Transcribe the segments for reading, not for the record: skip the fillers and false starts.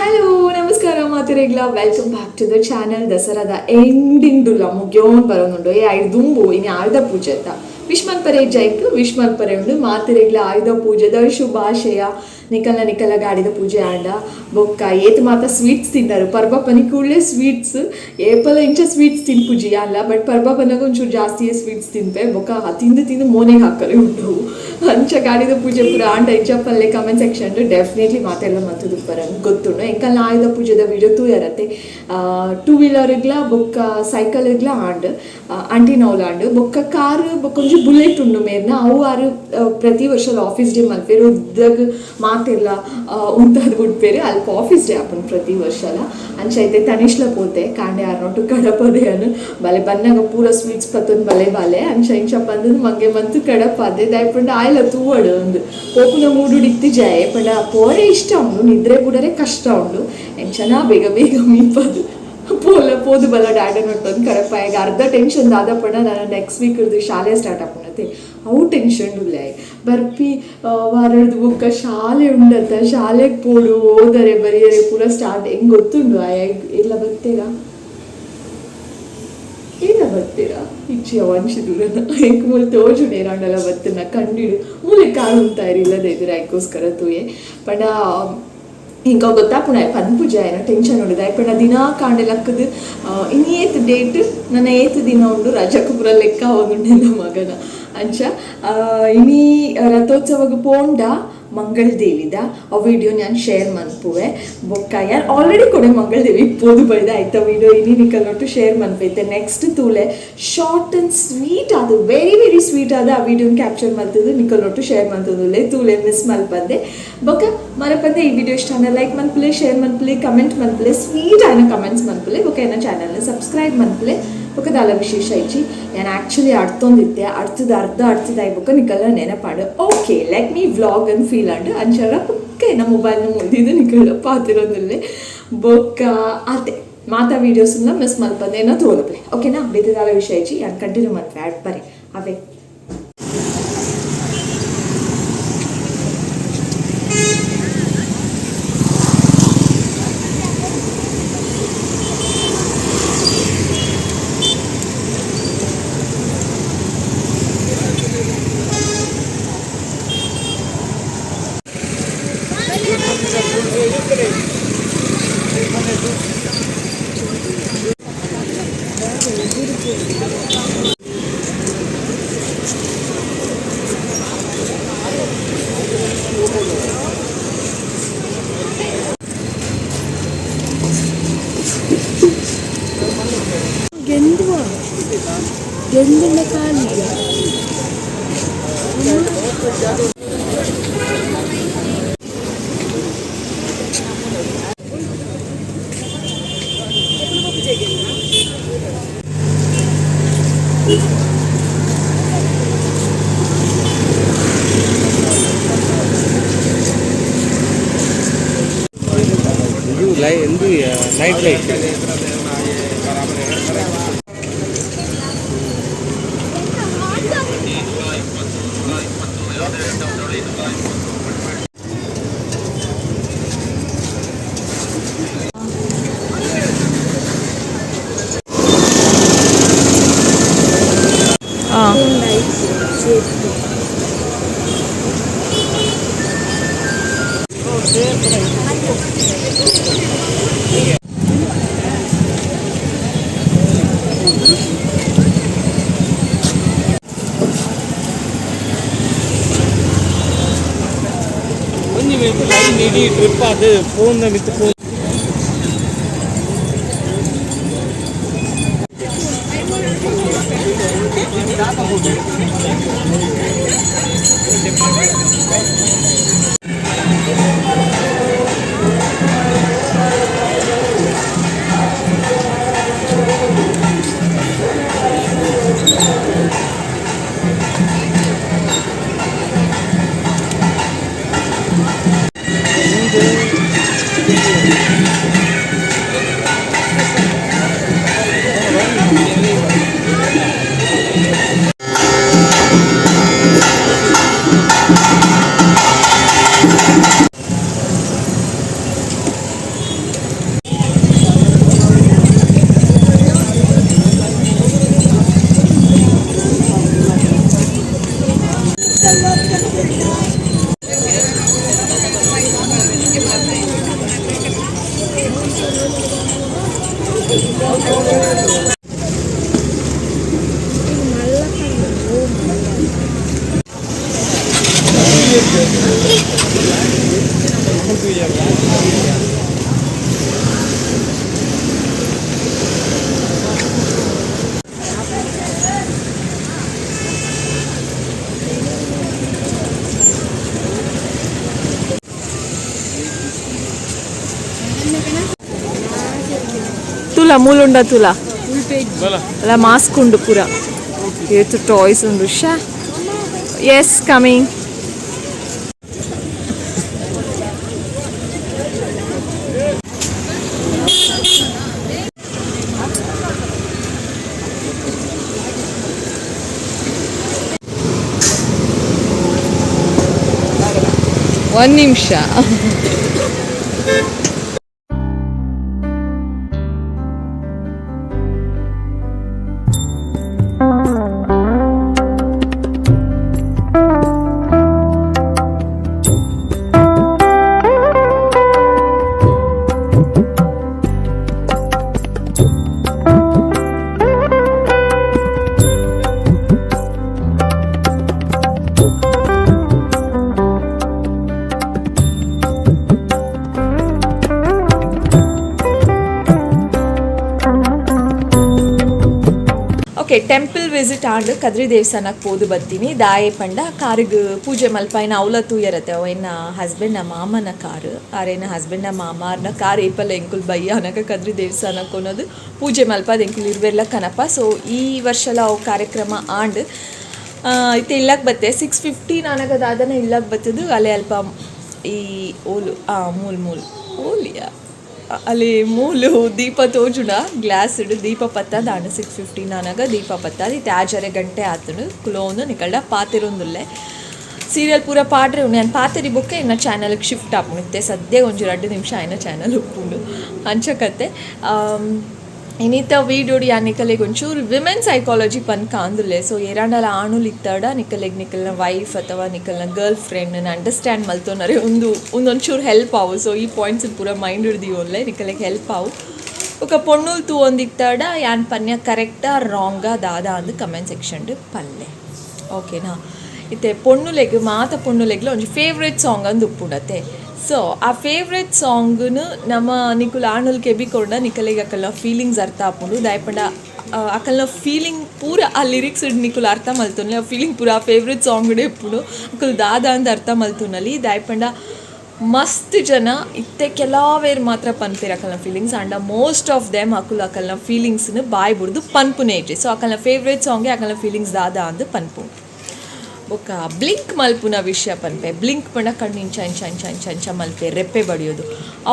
Hello, ನಮಸ್ಕಾರ ಮಾತೆರೆಗ್ಲ. Welcome back to the channel. ದಸರಾದ ending ಡುಲ್ಲ, ಮುಗಿಯೋನ್ ಬರೋನುಂಡು. ಏ ಐದು ದುಂಬು ಇನಿ ಆಯುಧ ಪೂಜೆ ಅಂತ ವಿಶ್ ಮನ್ಪರೆ ಜೈಕ್ ವಿಶ್ ಮನ್ಪರೆ ಉಂಡು. ಮಾತೆರೆಗ್ಲ ಆಯುಧ ಪೂಜೆದ ಶುಭಾಶಯ. ನಿಕಲ್ನ ನಿಕಲ ಗಾಡಿದ ಪೂಜೆ ಆಂಡ? ಬೊಕ್ಕ ಏತ್ ಮಾತ ಸ್ವೀಟ್ಸ್ ತಿಂದರು? ಪರ್ಬ ಪನಿ ಕೂಡಲೇ ಸ್ವೀಟ್ಸ್. ಏಪಲ ಇಂಚ ಸ್ವೀಟ್ಸ್ ತಿನ್ಪುಜಿ ಅಲ್ಲ, ಬಟ್ ಪರ್ಬ ಪನ್ನಗ ಒಂಚೂರು ಜಾಸ್ತಿ ಸ್ವೀಟ್ಸ್ ತಿನ್ಪೆ. ಬೊಕ್ಕ ತಿಂದು ತಿಂದು ಮೋನೆಗೆ ಹಾಕರೆ ಉಂಡು. ಅಂಚ ಗಾಡಿದ ಪೂಜೆ ಪೂರ ಆಂಡ ಇಂಚ ಪಲ್ಲೆ ಕಮೆಂಟ್ ಸೆಕ್ಷನ್. ಡೆಫಿನೆಟ್ಲಿ ಮಾತೆಲ್ಲ ಮಂತುದು ಗೊತ್ತುಂಡು. ಎಂಕಲ್ನ ಆಯುಧ ಪೂಜೆದ ವಿಡಿಯೋ ತೂಯರತ್ತೆ? ಟೂ ವೀಲರ್ಗ್ಲ ಬೊಕ್ಕ ಸೈಕಲ್ಗ್ಲ ಆಂಡ್, ಅಂಟಿನೌಲ ಆಂಡ್. ಬೊಕ್ಕ ಕಾರ್ ಬೊಕ್ಕ ಒಂಜಿ ಬುಲೆಟ್ ಉಂಡು ಮೇರ್ನ. ಅವು ಆರು ಪ್ರತಿ ವರ್ಷ ಆಫೀಸ್ ಡೇ ಮಲ್ಪೆರ್. ಉದ್ದಗ್ ಮಾತೆಲ್ಲ ಉಂತಾದ್ ಬುಡ್ಪೆರ್. ಅಲ್ಪ ಆಫೀಸ್ ಡೇ ಆಪುಂಡು ಪ್ರತಿ ವರ್ಷಲ. ಅಂಚ ಐತೆ ತನಿಷ್ಲ ಪೋತೆ ಕಾಂಡೆ ಆರ್ನೊಟ್ಟು ಕಡಪದೆಯನು. ಬಲೆ ಬನ್ನಗ ಪೂರ ಸ್ವೀಟ್ಸ್ ಪತ್ತೊಂದು ಬಲೆ ಬಾಲೆ ಅಂಚ ಇಂಚ ಪಂದ್ ಮಂಗೆ ಮಂತು ಕಡಪಾದೆ. ದಾಯೆ ಆಯ್ಲ ತೂವಡು ಒಂದು ಪೋಪುನ ಮೂಡು ಇತ್ತಿ ಜಾಯೆ ಪಂಡ ಪೋರೆ ಇಷ್ಟ ಉಂಡು, ನಿದ್ರೆ ಬುಡರೆ ಕಷ್ಟ ಉಂಡು. ಎಂಚನಾ ಬೇಗ ಬೇಗ ಮೀಪದು ಪೋಲ ಪೋದು ಬಲ್ಲ ಡ್ಯಾಡ ನೋಡ್ತಂದು ಕಡಪಾಯಾಗ. ಅರ್ಧ ಟೆನ್ಷನ್ ದಾದ ಪಂಡ, ನಾನು ನೆಕ್ಸ್ಟ್ ವೀಕ್ ಇರ್ದು ಶಾಲೆ ಸ್ಟಾರ್ಟ್ ಆಪುಂಡತೆ, ಅವು ಟೆನ್ಷನ್ ಉಲ್ಲೆ. ಬರ್ಪಿ ವಾರಡ್ದು ಬೊಕ್ಕ ಶಾಲೆ ಉಂಡತ್ತ, ಶಾಲೆಗೆ ಪೋಡು, ಓದರೆ ಬರಿಯರೆ ಪೂರ ಸ್ಟಾರ್ಟ್. ಹೆಂಗ್ ಗೊತ್ತುಂಡು ಆಯ ಎಲ್ಲ ಬರ್ತೀರಾ ಏನ ಬರ್ತೀರಾ ಇಚ್ಛೆಯ ವಂಶ ದೂರನ ಎಂಕ್ ಮೂಲ ತೋಜು ನೇರಾಂಡಲ ಬತ್ತಿನ ಕಂಡಿಡು ಮೂಲೆ ಕಾರು ಉಂತಾ ಇಲ್ಲದೆ ಇದ್ರೆ ಅದಕ್ಕೋಸ್ಕರ ತೂಯೆ. ಪಂಡ ಇಂಕ ಗೊತ್ತಾಪುಣ ಪನ್ಪುಜ ಏನ ಟೆನ್ಷನ್ ಉಂಡು. ದಾಯೆ ದಿನ ಕಾಂಡೆ ಲಕ್ಕದು ಇನಿ ಏತ್ ಡೇಟ್, ನನ್ನ ಏತ್ ದಿನ ಉಂಡು ರಜಕ್ಕೆ ಪೂರ ಲೆಕ್ಕ ಆವೊಂದುಂಡೆಲ್ಲ ಮಗನ. ಅಂಚ ಇನಿ ರಥೋತ್ಸವಗ್ ಪೋಂಡ ಮಂಗಳ ದೇವಿದ ಆ ವಿಡಿಯೋ ನಾನು ಶೇರ್ ಮನ್ಪುವೆ. ಬೊಕ್ಕ ಯಾರು ಆಲ್ರೆಡಿ ಕೊಡೆ ಮಂಗಳ ದೇವಿ ಪೋದು ಬೈದ ಆಯ್ತಾ ವಿಡಿಯೋ ಇನಿ ನಿಕಲ್ನೊಟ್ಟು ಶೇರ್ ಮನ್ಪೈತೆ. ನೆಕ್ಸ್ಟ್ ತೂಲೆ. ಶಾರ್ಟ್ ಅಂಡ್ ಸ್ವೀಟ್ ಅದು, ವೆರಿ ವೆರಿ ಸ್ವೀಟ್ ಆದ ಆ ವಿಡಿಯೋನ ಕ್ಯಾಪ್ಚರ್ ಮಲ್ತದ್ದು ನಿಕಲ್ನೊಟ್ಟು ಶೇರ್ ಮಲ್ತದುಲ್ಲೆ. ತೂಲೆ, ಮಿಸ್ ಮಲ್ಪಂದೆ. ಬೊಕ್ಕ ಮರಪಂದೆ, ಈ ವಿಡಿಯೋ ಇಷ್ಟ ಲೈಕ್ ಮನ್ಪುಲೆ, ಶೇರ್ ಮನ್ಪುಲೆ, ಕಮೆಂಟ್ ಮನ್ಪುಲೆ, ಸ್ವೀಟ್ ಆಯ್ನ ಕಮೆಂಟ್ಸ್ ಮನ್ಪುಲೆ. ಬೊಕ್ಕ ಎನ್ನ ಚಾನಲ್ನ ಸಬ್ಸ್ಕ್ರೈಬ್ ಮನ್ಪುಲೆ. ಬೊಕ್ಕ ದಾಲ ವಿಶೇಷ ಇಜ್ಜಿ. ನಾನು ಆ್ಯಕ್ಚುಲಿ ಅಡ್ತೊಂದಿತ್ತೆ, ಅಡ್ತದ ಅರ್ಧ ಅಡ್ತದಾಯ್ ಬೊಕ್ಕ ನಿಕಲ್ಲ ನೆನಪಾಂಡು. ಓಕೆ, let me vlog ಅಂತ ಫೀಲ್ ಆಂಡ್. ಅಂಚರ ಪಕ್ಕ ಎನ್ನ ಮೊಬೈಲ್ನ ಮುಲ್ದಿದ್ದು ನಿಕಲ್ಲ ಪಾತಿರೋದಿಲ್ಲೆ. ಬೊಕ್ಕ ಆತೆ, ಮಾತಾ ವೀಡಿಯೋಸನ್ನ ಮಿಸ್ ಮಲ್ಪಂದೆ ಏನೋ ತೋಲಪ್ಲೆ. ಓಕೆನಾ? ಬೇತೆ ವಿಷಯ ಇಜ್ಜಿ. ನಾನು ಕಂಟಿನ್ಯೂ ಮಾಡ್ತೆ ಆಡ್ ಬರೆ ಅವೇ. ಗೆಂದುವ ಗೆಂದಿನ ಕಾಲಿಗೆ. ಇದು ಲೈ ಎಂದು ನೈಟ್ ಲೈಟ್. Light safety. ಒಂಜಿ ಲೈನ್ ಇಡೀ ಟ್ರಿಪ್ ಅದು ಫೋನ್ ಮಿತ್ ಫೋನ್. ತುಲ ಮೂಲುಂಡ ತುಲ. ಬಲ. ಅಲ್ಲ, ಮಾಸ್ಕ್ ಉಂಡು ಪೂರ. ಏತು ಟಾಯ್ಸ್ ಉಂಡು. ಶಾ, ಎಸ್, ಕಮಿಂಗ್. ಒಂದು ನಿಮಿಷ. Okay, temple visit and Kadri ದೇವಸ್ಥಾನಕ್ಕೆ ಪೋದು ಬತ್ತೀನಿ. ದಾಯೆ ಪಂಡ ಕಾರಿಗೆ ಪೂಜೆ ಮಲ್ಪಾಯಿನ ಅವಲ ತೂಯರತ್ತೆ. ಅವ ಎನ್ನ ಹಸ್ಬೆಂಡ್ನ ಮಾಮನ ಕಾರು. ಆರೇನ ಹಸ್ಬೆಂಡ್ನ ಮಾಮಾರ್ನ ಕಾರ್ ಏಪಲ್ಲ ಎಂಕುಲ್ ಬಯ್ಯ ಅನಕ ಕದ್ರಿ ದೇವಸ್ಥಾನಕ್ಕೆ ಕೊನೋದು ಪೂಜೆ ಮಲ್ಪಾದ ಎಂಕುಲ್ ಇರ್ವೆಲ್ಲ ಕನಪ. ಸೊ ಈ ವರ್ಷಲ ಅವು ಕಾರ್ಯಕ್ರಮ ಆಂಡ್ ಇತ್ತೆ ಇಲ್ಲಕ್ಕೆ ಬತ್ತೆ. 6:15 ಅನಗ ದಾದನ ಇಲ್ಲಕ್ಕೆ ಬತ್ತದು. ಅಲ್ಲೇ ಅಲ್ಪ ಈ ಓಲು ಆ ಮೂಲ್ ಮೂಲ್ ಓಲಿಯಾ ಅಲ್ಲಿ ಮೂಲು ದೀಪ ತೋಜುಂಡ, ಗ್ಲಾಸ್ ಇಡು ದೀಪ ಪತ್ತದ ಆಂಡ್. 6:15 ಆನಗ ದೀಪ ಪತ್ತದ. ಇತ್ತೆ ಆಜರೆ ಗಂಟೆ ಆತುಂಡು. ಕುಲೋಂದು ನಿಕಲ್ಡ ಪಾತೆರೊಂದುಲ್ಲೆ. ಸೀರಿಯಲ್ ಪೂರ ಪಾಡ್ರೆ ಉಂಡು. ಯಾನ್ ಪಾತೆರಿ ಬೊಕ್ಕ ಎನ್ನ ಚಾನಲ್ಗೆ ಶಿಫ್ಟ್ ಆಪುಂಡು. ಇತ್ತೆ ಸದ್ಯ ಒಂಜಿ 2 ನಿಮಿಷ ಆಯ್ನ ಚಾನಲ್ ಉಪ್ಪುಂಡು. ಅಂಚಕತ್ತೆ ಇನಿತ ವೀಡಿಯೋಡು ಯಾನ್ ನಿಕಲೆಗ್ ಒಂಚೂರು ವಿಮೆನ್ ಸೈಕಾಲಜಿ ಪನ್ಕ ಅಂದುಲ್ಲೆ. ಸೊ ಏರಾಂಡಲ ಆಣುಲು ಇತ್ತಾಡ ನಿಕಲೆಗ್ ನಿಕಲ್ನ ವೈಫ್ ಅಥವಾ ನಿಕಲ್ನ ಗರ್ಲ್ ಫ್ರೆಂಡ್ ಅಂಡರ್ಸ್ಟ್ಯಾಂಡ್ ಮಲ್ತೊನರೆ ಒಂದು ಒಂದೊಂಚೂರು ಹೆಲ್ಪ್ ಆವು. ಸೊ ಈ ಪಾಯಿಂಟ್ಸ್ ಪೂರ ಮೈಂಡ್ ಹಿಡ್ದಿಯೋನ್ಲೆ, ನಿಕಲೆಗ್ ಹೆಲ್ಪ್ ಆವು. ಬೊಕ ಪೊಣ್ಣುಲು ತೂವೊಂದಿತ್ತಾಡ ಯಾನ್ ಪನ್ಯ ಕರೆಕ್ಟಾ ರಾಂಗಾ ದಾದ ಅಂದ್ ಕಮೆಂಟ್ ಸೆಕ್ಷನ್ ಪಲ್ಲೆ, ಓಕೆನಾ? ಇತ್ತೆ ಪೊಣ್ಣುಲೆಗ್, ಮಾತ ಪೊಣ್ಣುಲೆಗ್ಲ ಒಂಜಿ ಫೇವ್ರೇಟ್ ಸಾಂಗ್ ಅಂದ್ ಉಪ್ಪುಂಡತೆ. ಸೊ ಆ ಫೇವ್ರೇಟ್ ಸಾಂಗ್ನು ನಮ್ಮ ನಿಕುಲು ಆಣುಲು ಕೆಬಿ ಕೊರ್ಂಡ ನಿಕಲೆಗ್ ಅಕಲ್ನ ಫೀಲಿಂಗ್ಸ್ ಅರ್ಥ ಆಪುಂಡು. ದಾಯೆ ಪಂಡ ಅಕಲ್ನ ಫೀಲಿಂಗ್ ಪೂರ ಆ ಲಿರಿಕ್ಸ್ ನಿಕುಲು ಅರ್ಥ ಮಲ್ತೊನ್ಲೆ. ಆ ಫೀಲಿಂಗ್ ಪೂರ ಆ ಫೇವ್ರೇಟ್ ಸಾಂಗ್ಡೇ ಉಪ್ಪುಂಡು. ಅಕುಲು ದಾದ ಅಂದ್ ಅರ್ಥ ಮಲ್ತೊನಲಿ. ದಾಯೆ ಪಂಡ ಮಸ್ತ್ ಜನ ಇತ್ತೆ ಕೆಲವೇರ್ ಮಾತ್ರ ಪನ್ಪೆರ್ ಅಕಲ್ನ ಫೀಲಿಂಗ್ಸ್. ಆಂಡ ಮೋಸ್ಟ್ ಆಫ್ ದೆಮ್ ಅಕುಲು ಅಕಲ್ನ ಫೀಲಿಂಗ್ಸ್ನ ಬಾಯ್ ಬುಡ್ದು ಪನ್ಪುನೇ ಇಜ್ಜಿ. ಸೊ ಅಕಲ್ನ ಫೇವ್ರೇಟ್ ಸಾಂಗೆ ಅಕಲ್ನ ಫೀಲಿಂಗ್ಸ್ ದಾದ ಅಂದ್ ಪನ್ಪುಂಡು. ಬೊಕ್ಕ ಬ್ಲಿಂಕ್ ಮಲ್ಪುನ ವಿಷಯ ಪನ್ಪೆ. ಬ್ಲಿಂಕ್ ಪಂಡ ಕಣ್ಣು ಇಂಚ ಇಂಚ ಇಂಚ ಇಂಚ ಇಂಚ ಮಲ್ಪೆ, ರೆಪ್ಪೆ ಬಡಿಯೋದು.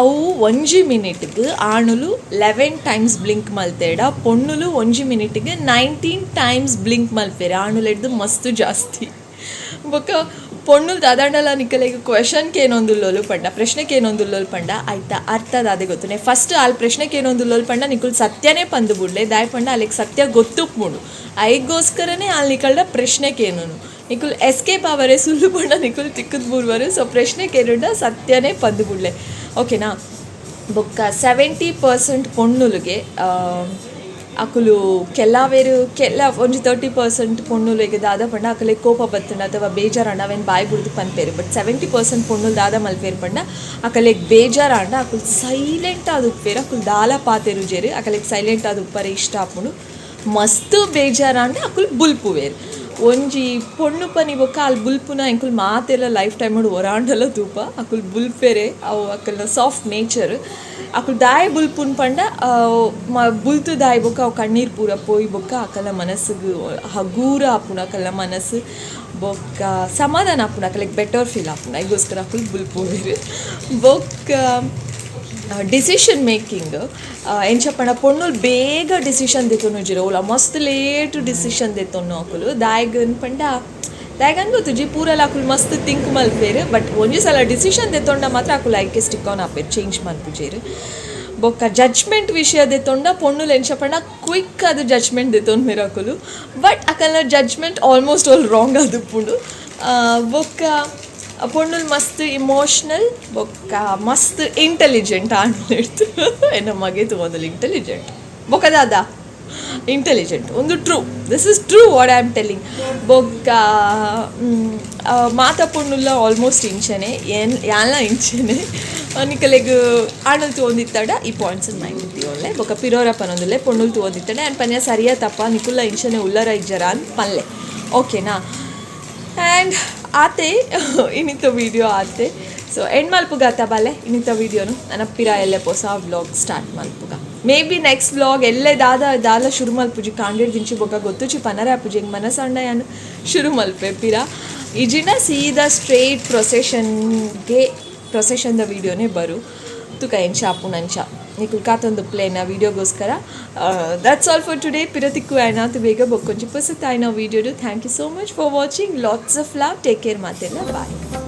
ಅವು ಒಂಜಿ ಮಿನಿಟ್ಗೆ ಆಣುಲು 11 ಟೈಮ್ಸ್ ಬ್ಲಿಂಕ್ ಮಲ್ತೇಡ, ಪೊಣ್ಣುಲು ಒಂಜಿ ಮಿನಿಟ್ಗೆ 19 ಟೈಮ್ಸ್ ಬ್ಲಿಂಕ್ ಮಲ್ಪೆರ್. ಆಣುಲೆಡ್ದು ಮಸ್ತ್ ಜಾಸ್ತಿ. ಬೊಕ್ಕ ಪೊಣ್ಣುಲು ದಾದಾಂಡಲ ನಿಕಲೆಗ್ ಕ್ವೆಶನ್ ಕೇನೊಂದುಲ್ಲೋಲು ಪಂಡ, ಪ್ರಶ್ನೆ ಕೇನೊಂದುಲ್ಲೋಲು ಪಂಡ, ಐತ ಅರ್ಥ ದಾದೆ ಗೊತ್ತುನೆ? ಫಸ್ಟ್ ಆಲ್ ಪ್ರಶ್ನೆ ಕೇನೊಂದುಲ್ಲೋಲು ಪಂಡ ನಿಕುಲು ಸತ್ಯನೇ ಪಂದು ಬುಡ್ಲೆ. ದಾಯೆ ಪಂಡ ಅಲೆಗ್ ಸತ್ಯ ಗೊತ್ತುಪ್ಪುಂಡು. ಐಗೋಸ್ಕರನೇ ಆಲ್ ನಿಕಲ್ಡ ಪ್ರಶ್ನೆ ಕೇನೋನು. ನಿಕುಲು ಎಸ್ಕೇಪ್ ಆವರೆ ಸುಳ್ಳು ಪಂಡ ನಿಕುಲು ತಿಕ್ಕದ್ ಬೂರ್ವರು. ಸೊ ಪ್ರಶ್ನೆ ಕೇನುಂಡ ಸತ್ಯನೇ ಪಂದು ಬುಡ್ಲೆ, ಓಕೆನಾ? ಬೊಕ್ಕ 70% ಪೊಣ್ಣುಲುಗೆ ಅಕುಲು ಕೆಲವೇರು ಕೆಲ ಒಂಜಿ 30% ಪೊಣ್ಣುಲೆಗ್ ದಾದ ಪಂಡ ಅಕುಲೆಗ್ ಕೋಪ ಬತ್ತುಂಡ ಅಥವಾ ಬೇಜಾರಾಂಡ ಅವೆನ್ ಬಾಯ್ ಬುಡ್ದು ಪನ್ಪೆರ್. ಬಟ್ 70% ಪೊಣ್ಣುಲು ದಾದ ಮಲ್ಪೆರ್ ಪಂಡ ಅಕಲೆಗ್ ಬೇಜಾರಾಂಡ ಅಕುಲು ಸೈಲೆಂಟ್ ಆದ್ ಉಪ್ಪೆರ್. ಅಕುಲು ದಾಲ ಪಾತೆರುಜೆರ್. ಅಕಲೆಗ್ ಸೈಲೆಂಟ್ ಆದ್ ಉಪ್ಪರೆ ಇಷ್ಟ ಆಪುಂಡು. ಮಸ್ತ್ ಬೇಜಾರಾಂಡ ಅಕುಲು ಬುಲ್ಪುವೆರ್. ಒಂಜಿ ಪೊಣ್ಣು ಪನಿ ಬೊಕ್ಕ ಆಲ್ ಬುಲ್ಪುನ ಎಂಕುಲು ಮಾತೆಲ್ಲ ಲೈಫ್ ಟೈಮ್ ಒರಾಂಡಲ ತೂಪ. ಅಕುಲು ಬುಲ್ಪೆರೆ, ಅವು ಅಕಲ್ನ ಸಾಫ್ಟ್ ನೇಚರ್. ಅಕುಲು ದಾಯೆ ಬುಲ್ಪುನ್ ಪಂಡ ಬುಲ್ತು ದಾಯೆ ಬೊಕ್ಕ ಅವು ಕಣ್ಣೀರು ಪೂರ ಪೋಯಿ ಬೊಕ್ಕ ಅಕಲ್ನ ಮನಸ್ಸುಗು ಹಗೂರ ಆಪುಂಡು. ಅಕಲ್ನ ಮನಸ್ಸು ಬೊಕ್ಕ ಸಮಾಧಾನ ಆಪುಂಡು. ಅಕಲೆಗ್ ಬೆಟರ್ ಫೀಲ್ ಆಪುಂಡು. ಐಗೋಸ್ಕರ ಅಕುಲು ಬುಲ್ಪುವೆರ್. ಬೊಕ್ಕ ಡಿಸಿಷನ್ ಮೇಕಿಂಗ್ ಎಂಚ ಪಂಡ ಪೊಣ್ಣುಲು ಬೇಗ ಡಿಸಿಷನ್ ದೆತೊನುಜೆರ್. ಓಲ ಮಸ್ತ್ ಲೇಟ್ ಡಿಸಿಷನ್ ದೆತೊನ್ನು ಅಕುಲು. ದಾಯೆಗ್ ಪಂಡ ದಾಯೆಗಂದ್ ಗೊತ್ತುಜಿ, ಪೂರಲ ಅಕುಲು ಮಸ್ತ್ ಥಿಂಕ್ ಮಲ್ಪೆರ್. ಬಟ್ ಒಂಜಿ ಸಲ ಡಿಸಿಷನ್ ದೆತೊಂಡ ಮಾತ್ರ ಅಕುಲು ಐಕೆ ಸ್ಟಿಕ್ ಆನ್ ಆಪೆರ್, ಚೇಂಜ್ ಮಲ್ಪುಜೆರ್. ಬೊಕ್ಕ ಜಡ್ಜ್ಮೆಂಟ್ ವಿಷಯ ದೆತೊಂಡ ಪೊಣ್ಣುಲು ಎಂಚ ಪಂಡ ಕ್ವಿಕ್ ಆದ್ ಜಡ್ಜ್ಮೆಂಟ್ ದೆತೊನ್ವೆರ್ ಅಕುಲು. ಬಟ್ ಅಕಲ್ನ ಜಡ್ಜ್ಮೆಂಟ್ ಆಲ್ಮೋಸ್ಟ್ ಆಲ್ ರಾಂಗ್ ಆದುಪ್ಪುಂಡು. ಬೊಕ್ಕ ಪೊಣ್ಣುಲು ಮಸ್ತ್ ಇಮೋಷ್ನಲ್ ಬೊಕ್ಕ ಮಸ್ತ್ ಇಂಟೆಲಿಜೆಂಟ್ ಆಂಡ್ಲೆಡ್ದ್. ಎನ್ನ ಮಗೆ ತೂವೊಂದುಲ್ಲೆ. ಇಂಟೆಲಿಜೆಂಟ್ ಬೊಕ್ಕ ದಾದ ಇಂಟೆಲಿಜೆಂಟ್ ಒಂದು true, this is true what I am telling. ಬೊಕ್ಕ ಮಾತ ಪೊಣ್ಣುಲ್ಲ ಆಲ್ಮೋಸ್ಟ್ ಇಂಚನೆ, ಏನ್ ಯಾನ್ಲ ಇಂಚನೆ. ನಿಕಲೆಗ್ ಆಣುಲು ತೂವೊಂದಿತ್ತಡ ಈ ಪಾಯಿಂಟ್ಸ್ ಮೈಂಡ್ ದೀವೊನ್ಲೆ. ಬೊಕ್ಕ ಪಿರೋರ ಪನೊಂದುಲ್ಲೆ, ಪೊಣ್ಣುಲು ತೂವೊಂದಿತ್ತಡ ಯಾನ್ ಪನ್ಯ ಸರಿಯಾ ತಪ್ಪ, ನಿಕುಲ್ಲ ಇಂಚನೆ ಉಲ್ಲರ ಇಜ್ಜರ ಅಂದ್ ಪನ್ಲೆ, ಓಕೆನಾ? ಆ್ಯಂಡ್ ಆತೆ, ಇನ್ನಿತ ವೀಡಿಯೋ ಆತೆ. ಸೊ ಎಂಡ್ ಮಲ್ಪುಗ ಅತ್ತ ಬಾಲೆ ಇನ್ನಿತ ವೀಡಿಯೋನು. ನನ್ನ ಪಿರ ಎಲ್ಲೆ ಪೊಸ ವ್ಲಾಗ್ ಸ್ಟಾರ್ಟ್ ಮಲ್ಪುಗ. ಮೇ ಬಿ ನೆಕ್ಸ್ಟ್ ವ್ಲಾಗ್ ಎಲ್ಲೆ ದಾದ ದಾಲ ಶುರು ಮಲ್ಪುಜಿ. ಕಾಂಡೆಡ್ ದಿಂಚಿ ಬೊಕ್ಕ ಗೊತ್ತುಜಿ, ಪನರೆ ಆಪುಜಿ. ಎಂಕ್ ಮನಸಾಂಡ ಯಾನ್ ಶುರು ಮಲ್ಪೆ ಪಿರ. ಇಜಿನ ಸೀದಾ ಸ್ಟ್ರೇಟ್ ಪ್ರೊಸೆಷನ್ಗೆ, ಪ್ರೊಸೆಷನ್ದ ವೀಡಿಯೋನೇ ಬರು. ತುಕ ಎಂಚ ಆಪುಂಡು ಅಂಚ. ನಿಕುಲು ಕಾತೊಂದು ಪ್ಲೇನ ವೀಡಿಯೋಗೋಸ್ಕರ. That's all for today. ಪಿರತಿಕ್ಕು ಆಯ್ನಾತ್ ಬೇಗ ಬೊಕ್ಕೊಂಜಿ ಪೊಸತಾಯ್ನ ವೀಡಿಯೋಡು. Thank you so much for watching. Lots of love. Take care ಮಾತೆಲ್ಲ. ಬಾಯ್.